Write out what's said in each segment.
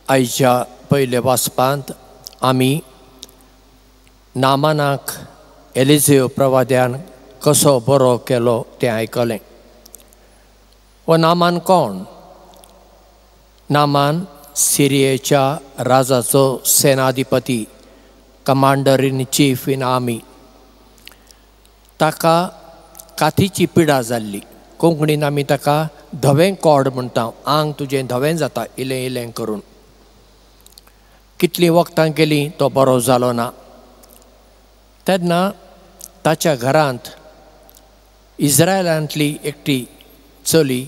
आयच्या पयल्या वाचपांत आमी नामानाक एलिजेव प्रवाद्यान कसो बरो केलो तें आयकलें. हो नामान कोण? नामान सिरियेच्या राजाचो सेनाधिपती, commander in chief in army. ताका कातीची पिडा जाल्ली. कोंकणीन आमी ताका धवें कोड म्हणटा. आंग तुजें धवें जाता इलें इलें करून. कितलीं वखदां केलीं तो बरो जालो ना. तेन्ना ताच्या घरांत इस्रायलांतली एकटी चली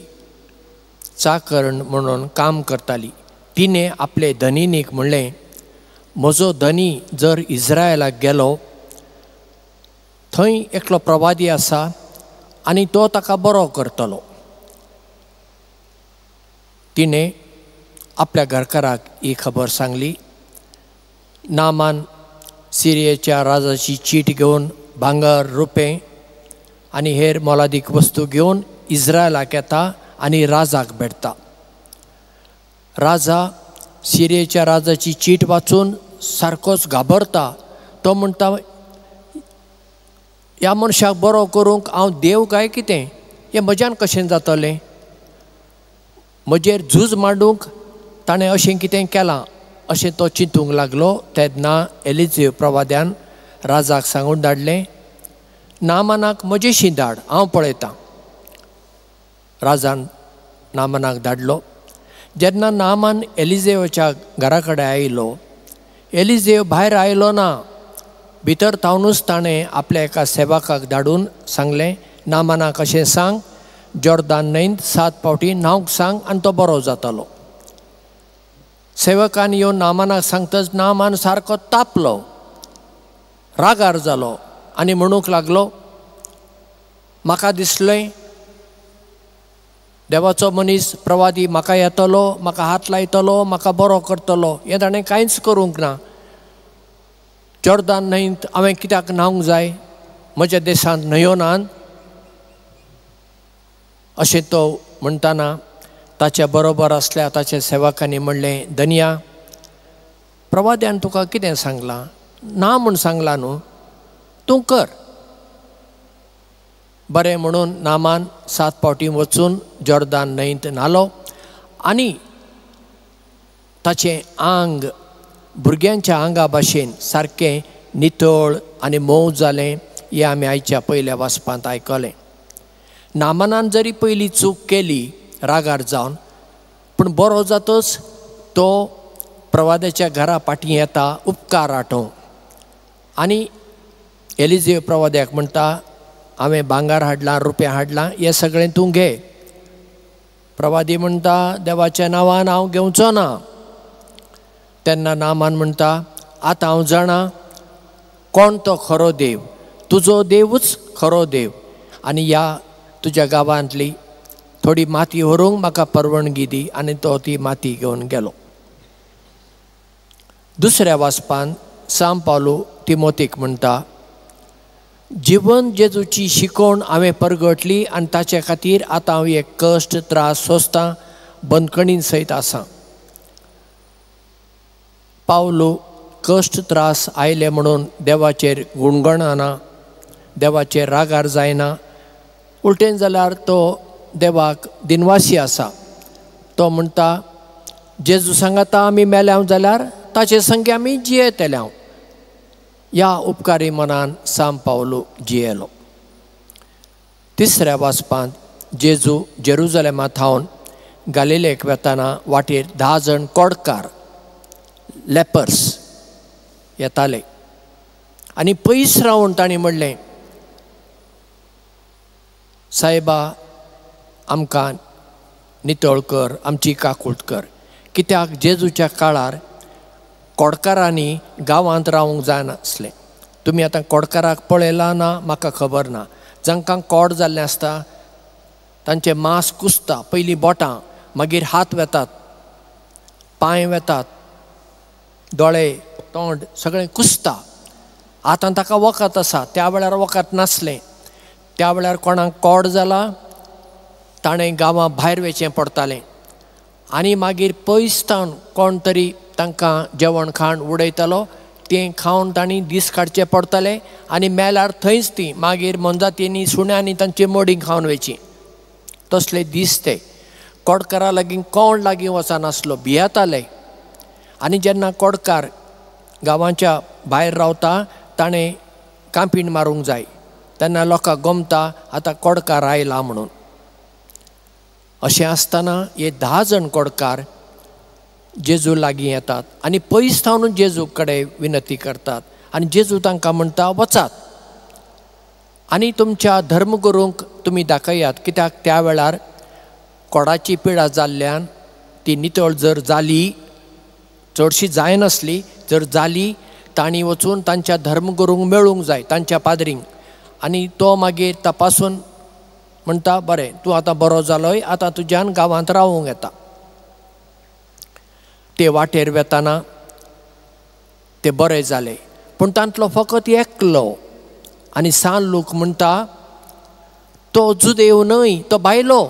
चाकरण म्हणून काम करताली. तिणें आपले धनिनीक म्हणलें, म्हजो धनी जर इस्रायलाक गेलो थंय एकलो प्रवादी आसा आनी तो ताका बरो करतलो. तिणें आपल्या घरकाराक ही खबर सांगली. नामान सिरियेच्या राजाची चीट घेवन भांगर, रुपें आनी हेर मोलादीक वस्तू घेवन इस्रायलाक येता आनी राजाक भेटता. राजा सिरियेच्या राजाची चीट वाचून सारकोच घाबरता. तो म्हणटा, ह्या मनशाक बरो करूंक हांव देव काय कितें? हें म्हज्यान कशें जातलें? म्हजेर झूज मांडूंक ताणें अशें कितें केलां अशें तो चिंतूंक लागलो. तेन्ना एलिजेव प्रवाद्यान राजाक सांगून धाडलें, नामानाक म्हजेशी धाड, हांव पळयतां. राजान नामानाक धाडलो. जेन्ना नामान एलिजेवाच्या घरा कडेन आयलो, एलिजेव भायर आयलो ना. भितर थावनूच ताणें आपल्या एका सेवकाक धाडून सांगलें, नामानाक अशें सांग, जॉर्दान न्हंयत 7 फावटी न्हावंक सांग आनी तो बरो जातलो. सेवकान येवन नामानाक सांगतच नामान सारको तापलो, रागार जालो आनी म्हणूंक लागलो, म्हाका दिसलें देवाचो मनीस प्रवादी म्हाका येतलो, म्हाका हात लायतलो, म्हाका बरो करतलो. हें ताणें कांयच करूंक ना. जॉर्दान न्हंयत हांवें कित्याक न्हावंक जाय? म्हज्या देशांत न्हंयो नात? अशें तो म्हणटाना ताच्या बरोबर आसल्या ताच्या सेवकांनी म्हणलें, धनया, प्रवाद्यान तुका कितें सांगलां? ना म्हूण सांगलां न्हू, तूं कर. बरें म्हणून नामान 7 फावटी वचून जॉर्दान न्हंयत न्हालो आनी ताचें आंग भुरग्यांच्या आंगा भाशेन सारकें नितळ आनी मोव जालें. हें आमी आयच्या पयल्या वाचपांत आयकलें. नामानान जरी पयली चूक केली रागार जावन, पूण बरो जातच तो प्रवाद्याच्या घरा फाटीं येता उपकार आठोवंक आनी एलिजेव प्रवाद्याक म्हणटा, हांवें भांगर हाडलां, रुपया हाडलां, हें सगळें तूं घे. प्रवादी म्हणटा, देवाच्या नांवान हांव घेवचो ना. तेन्ना नामान म्हणटा, आतां हांव जाणा कोण तो खरो देव, तुजो देवूच खरो देव, आनी ह्या तुज्या गांवांतली थोडी माती व्हरूंक म्हाका परवानगी दी. आनी तो ती माती घेवन गेलो. दुसऱ्या वाचपान सांत पावलू तिमोतीक म्हणटा, जिवन जेजूची शिकवण हांवें परगटली आनी ताचे खातीर आतां हांव एक कश्ट त्रास सोंसतां, बंदखणीन सयत आसा. पावलू कश्ट त्रास आयले म्हणून देवाचेर गुणगणना, देवाचेर रागार जायना. उलटेन जाल्यार तो देवाक दिनवासी आसा. तो म्हणटा, जेजू सांगाता आमी मेल्याव जाल्यार ताचे संगे आमी जियेतल्याव. ह्या उपकारी मनान सांत पावलू जियेलो. तिसऱ्या वाचपांत जेजू जेरुजलेमा थावन गालिलेक वेताना वाटेर 10 जाण कोडकार, लेपर्स येताले आनी पयस रावन तांणी म्हणलें, सायबा, आमकां नितळ कर, आमची काकूट कर. कित्याक जेजूच्या काळार कोडकारांनी गांवांत रावंक जायनासलें. तुमी आतां कोडकाराक पळयलां ना म्हाका खबर ना. जांकां कोड जाल्लें आसता तांचें मांस कुसता, पयलीं बोटां, मागीर हात वेतात, पांय वेतात, दोळे, तोंड सगळें कुसता. आतां ताका वखद आसा, त्या वेळार वखद नासलें. त्या वेळार कोणाक कोड जाला ताणें गांवां भायर वचचें पडटालें. आनी मागीर पयस तावन कोण तरी तांकां जेवण खाण उडयतालो, तें खावन तांणी दीस काडचे पडटाले आनी मेल्यार थंयच ती मागीर मोनजातींनी सुण्यांनी तांची मडीं खावन वयची. तसले दीस ते. कोडकारा लागीं कोण लागीं वचनासलो, भियेताले. आनी जेन्ना कोडकार गांवाच्या भायर रावता ताणें कांपीण मारूंक जाय, तेन्ना लोकांक गमता आतां कोडकार आयला म्हणून. अशें आसतना हे 10 जाण कोडकार जेजू लागीं येतात आनी पयस थावन जेजू कडेन विनंती करतात आनी जेजू तांकां म्हणटा, वचात आनी तुमच्या धर्मगुरूंक तुमी दाखयात. कित्याक त्या वेळार कोडाची पिडा जाल्ल्यान ती नितळ जर जाली, चडशी जायनासली, जर जाली तांणी वचून तांच्या धर्मगुरूंक मेळूंक जाय, तांच्या पाद्रींक. आनी तो मागीर तपासून म्हणटा, बरें तूं आतां बरो जालोय, आतां तुज्यान गांवांत रावूंक येता. ते वाटेर वेताना ते बरे जाले, पूण तांतलो फकत एकलो आनी सान लोक म्हणटा तो जुदेव न्हय, तो भायलो,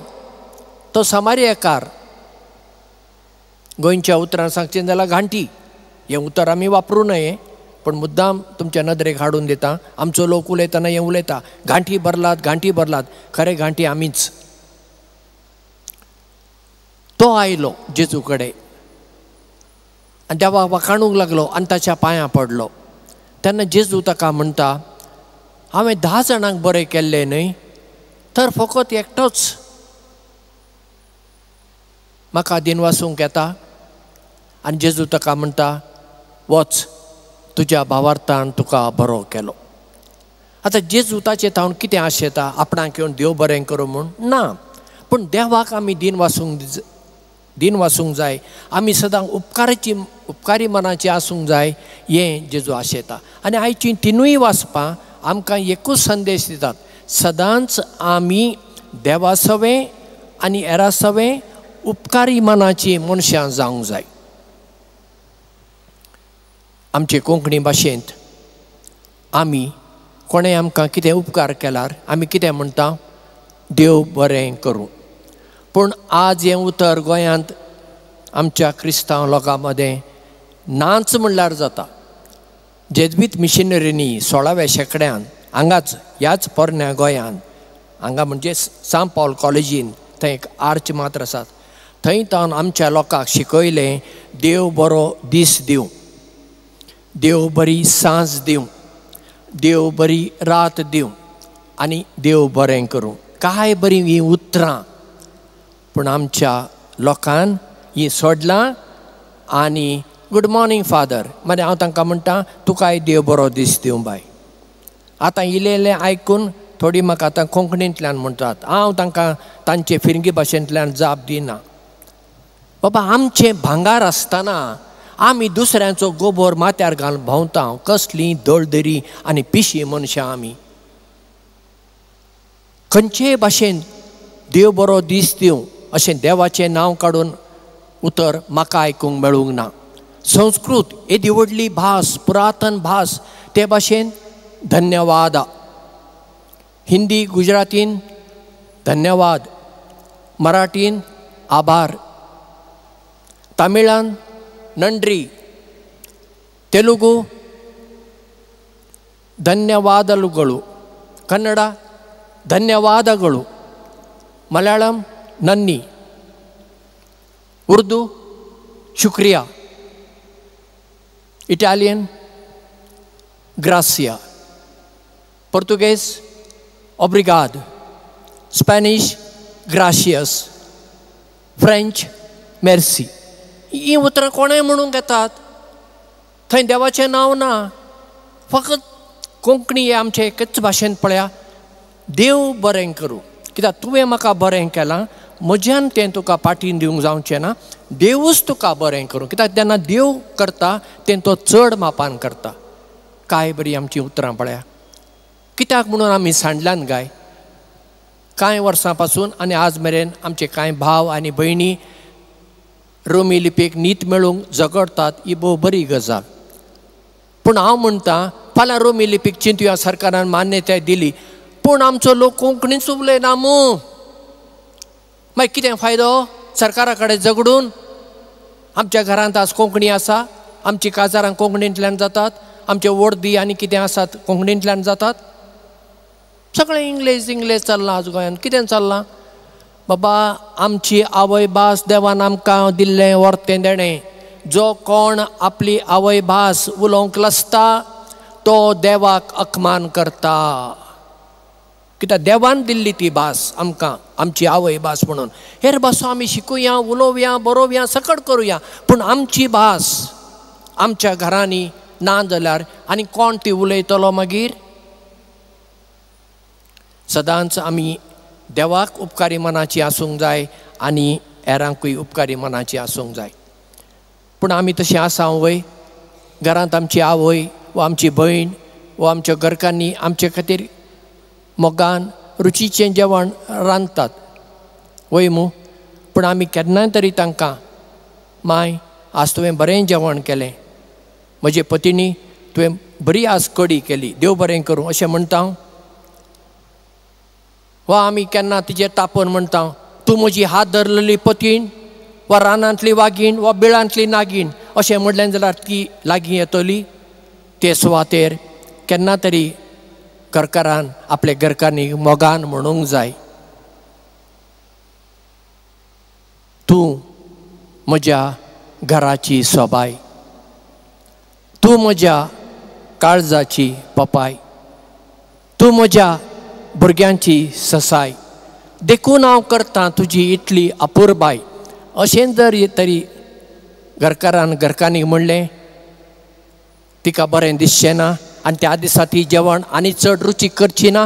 तो समारियाकार. गोंयच्या उतरान सांगचें जाल्यार घांटी. हें उतर आमी वापरूं नये, पूण मुद्दाम तुमच्या नदरेक हाडून दिता. आमचो लोक उलयतना हें उलयता, घांटी भरलात, घांटी भरलात. खरें घांटी आमीच. तो आयलो जेजू कडेन आनी देवाक वाखाणूंक लागलो आनी ताच्या पांयां पडलो. तेन्ना जेजू ताका म्हणटा, हांवें 10 जाणांक बरें केल्लें न्हय, तर फकत एकटोच म्हाका दिनवासूंक येता. आनी जेजू ताका म्हणटा, वच, तुज्या भावार्थान तुका बरो केलो. आतां जेजू ताचे थावन कितें आशेता, आपणाक येवन देव बरें करूं म्हूण? ना, पूण देवाक आमी दिनवासूंक जाय, आमी सदां उपकारी मनाची आसूंक जाय, हें जेजू आशेता. आनी आयचीं तिनूय वाचपां आमकां एकूच संदेश दितात, सदांच आमी देवा सवें आनी हेरा सवें उपकारी मनाची मनशां जावंक जाय. आमचे कोंकणी भाशेंत आमी कोणें आमकां कितें उपकार केल्यार आमी कितें म्हणटा, देव बरें करूं. पूण आज हें उतर गोंयांत आमच्या क्रिस्तांव लोकां मदें नाच म्हणल्यार जाता. जेजवीत मिशनरींनी 16व्या शेंकड्यान हांगाच ह्याच पोरण्या गोंयांत, हांगा म्हणजे सांत पावल कॉलेजीन थंय एक आर्च मात्र आसात, थंय तावन आमच्या लोकांक शिकयलें देव बरो दीस दिवं, देव बरी सांज दिवं, देव बरी रात दिवं आनी देव बरें करूं. काय बरीं हीं उतरां, पूण आमच्या लोकान हीं सोडलां आनी गूड मॉर्निंग फादर, मागीर हांव तांकां म्हणटा तुकाय देव बरो दीस दिवं बाय. आतां इल्लें आयकून थोडीं म्हाका आतां कोंकणींतल्यान म्हणटात, हांव तांकां तांचे फिरंगी भाशेंतल्यान जाप दिना. बाबा आमचें भांगार आसतना आमी दुसऱ्यांचो गोबोर माथ्यार घालून भोंवता, कसलीं दळदरी आनी पिशी मनशां आमी. खंयचेय भाशेन देव बरो दीस दिवं अशें देवाचें नांव काडून उतर म्हाका आयकूंक मेळूंक ना. संस्कृत येदी व्हडली भास, पुरातन भास, ते भाशेन धन्यवाद, हिंदी गुजरातीन धन्यवाद, मराठीन आभार, तमिळान नंड्री, तेलुगू ಧನ್ಯವಾದಲುಗಳು, ಕನ್ನಡ ಧನ್ಯವಾದಗಳು, ಮಲಯಾಳಂ ನನ್ನಿ, ಉರ್ದು ಶುಕ್ರಿಯಾ, ಇಟಾಲಿಯನ್ ಗ್ರಾಸಿಯಾ, ಪೋರ್ಚುಗೀಸ್ ಒಬ್ರಿಗಾದ್, ಸ್ಪ್ಯಾನಿಷ್ ग्राशियस, फ्रेंच मेर्सी. ही उतरां कोणें म्हणूंक येतात? थंय देवाचें नांव ना. फकत कोंकणी हे आमचे एकच भाशेन पळया, देव बरें करूं, कित्याक तुवें म्हाका बरें केलां, म्हज्यान तें तुका पाटीन दिवंक जावचें ना, देवूच तुका बरें करूं. कित्याक जेन्ना देव करता तें तो चड मापान करता. काय बरी आमचीं उतरां पळया. कित्याक म्हणून आमी सांडल्यान गाय कांय वर्सां पासून आनी आज मेरेन आमचे कांय भाव आनी भयणी रोमी लिपयेक नीत मेळूंक झगडटात, ही भोव बरी गजाल. पूण हांव म्हणटा फाल्यां रोमी लिपीक चिंतुया, सरकारान मान्यताय दिली, पूण आमचो लोक कोंकणीच उलयना मू, मागीर कितें फायदो? सरकारा कडेन झगडून? आमच्या घरांत आज कोंकणी आसा, आमची काजारां कोंकणींतल्यान जातात, आमचे वर्दी आनी कितें आसात कोंकणींतल्यान जातात. सगळें इंग्लेज इंग्लेज चल्लां आज गोंयांत. कितें चल्लां बाबा? आमची आवयभास देवान आमकां दिल्लें वर्तें देणें. जो कोण आपली आवयभास उलोवंक लसता तो देवाक अपमान करता. कित्याक देवान दिल्ली ती भास आमकां, आमची आवयभास म्हणून. हेर भासो आमी शिकुया, उलोवया, बरोवया, सकट करुया, पूण आमची भास आमच्या घरांनी ना जाल्यार आनी कोण ती उलयतलो मागीर? सदांच आमी देवाक उपकारी मनाची आसूंक जाय आनी हेरांकूय उपकारी मनाची आसूंक जाय. पूण आमी तशें आसा वय? घरांत आमची आवय वा आमची भयण वा आमच्या घरकान्नी आमचे खातीर मोगान रुचीचें जेवण रांदतात वय मू? पूण आमी केन्नाय तरी तांकां, माय आज तुवें बरें जेवण केलें, म्हजे पतीनी तुवें बरी आज कडी केली, देव बरें करूं अशें म्हणटा? वा आमी केन्ना तिजेर तापोवन म्हणटा, तूं म्हजी हात धरलेली पतीण वा रानांतली वागीण वा बिळांतली नागीण अशें म्हणलें जाल्यार ती लागीं येतली? ते सुवातेर केन्ना तरी घरकारान आपले घरकान्नी मोगान म्हणूंक जाय, तूं म्हज्या घराची सोबाय, तूं म्हज्या काळजाची पपाय, तूं म्हज्या भुरग्यांची ससाय, देखून हांव करतां तुजी इतली अपुरबाय. अशें जर तरी घरकारान घरकान्नीक म्हणलें, तिका बरें दिसचें ना आनी त्या दिसा ती जेवण आनी चड रुचीक करची ना,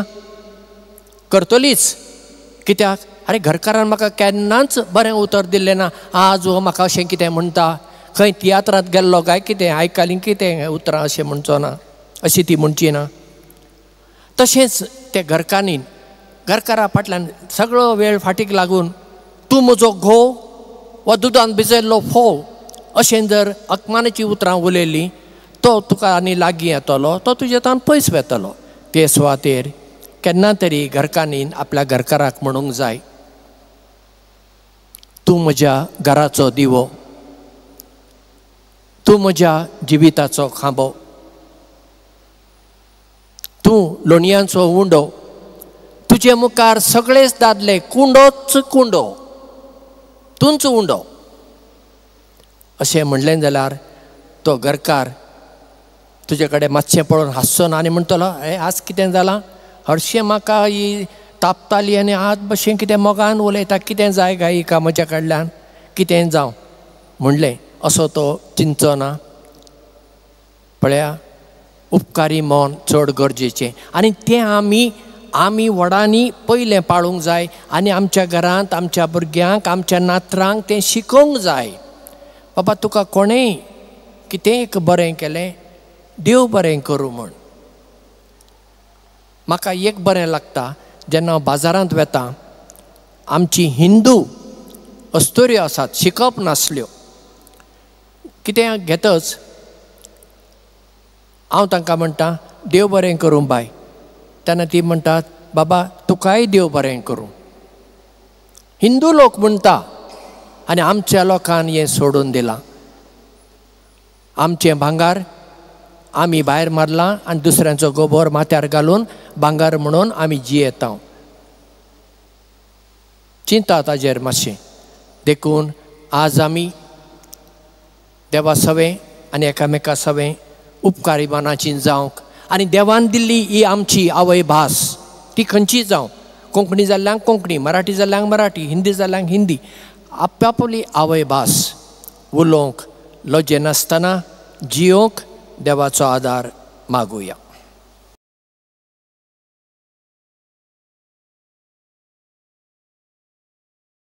करतलीच. कित्याक? आरे घरकारान म्हाका केन्नाच बरें उतर दिल्लें ना, आज हो म्हाका अशें कितें म्हणटा, खंय तियात्रांत गेल्लो काय कितें, आयकलीं कितें उतरां अशें म्हणचो ना, अशी ती म्हणची ना. तशेंच ते घरकान्नीन घरकारा फाटल्यान सगळो वेळ फाटीक लागून तूं म्हजो घोव वा दुदान भिजयल्लो फोव अशें जर अपमानाचीं उतरां उलयलीं, तो तुका आनी लागीं येतलो, तो तुजे तान पयस वेतलो. ते सुवातेर केन्ना तरी घरकान्नीन आपल्या घरकाराक म्हणूंक जाय, तूं म्हज्या घराचो दिवो, तूं म्हज्या जिविताचो खांबो, तूं लोणयांचो उंडो, तुजे मुखार सगळेच दादले कुंडोच कुंडो, तूंच उंडो. अशें म्हणलें जाल्यार तो घरकार तुजे कडेन मातशें पळोवन हांसचो ना आनी म्हणटलो, हे आज कितें जालां, हरशीं म्हाका ही तापताली आनी आज भशेन कितें मोगान उलयता, कितें जाय काय हिका म्हज्या कडल्यान, कितें जावं म्हणलें, असो तो चिंतचो ना. पळया, उपकारी मन चड गरजेचें आनी तें आमी आमी व्हडांनी पयलें पाळूंक जाय आनी आमच्या घरांत आमच्या भुरग्यांक आमच्या नातरांक तें शिकोवंक जाय. बाबा तुका कोणेंय कितें एक बरें केलें, देव बरें करूं म्हण. म्हाका एक बरें लागता, जेन्ना हांव बाजारांत वेता, आमची हिंदू अस्तुऱ्यो आसात, शिकप नासल्यो, कितें घेतच हांव तांकां म्हणटा, देव बरें करूं बाय. तेन्ना ती म्हणटात, बाबा तुकाय देव बरें करूं. हिंदू लोक म्हणटा आनी आमच्या लोकान हें सोडून दिलां. आमचें भांगार आमी भायर मारलां आनी दुसऱ्यांचो गोबोर माथ्यार घालून भांगार म्हणून आमी जियेता. चिंता ताजेर मातशें. देखून आज आमी देवा सवें आनी एकामेका सवें उपकारी मनाची जावंक आनी देवान दिल्ली ही आमची आवय भास, ती खंयची जावं, कोंकणी जाल्ल्यांक कोंकणी, मराठी जाल्ल्यांक मराठी, हिंदी जाल्ल्यांक हिंदी, आपापली आवय भास उलोवंक लजेनासतना जियोवंक देवाचो आदार मागुया.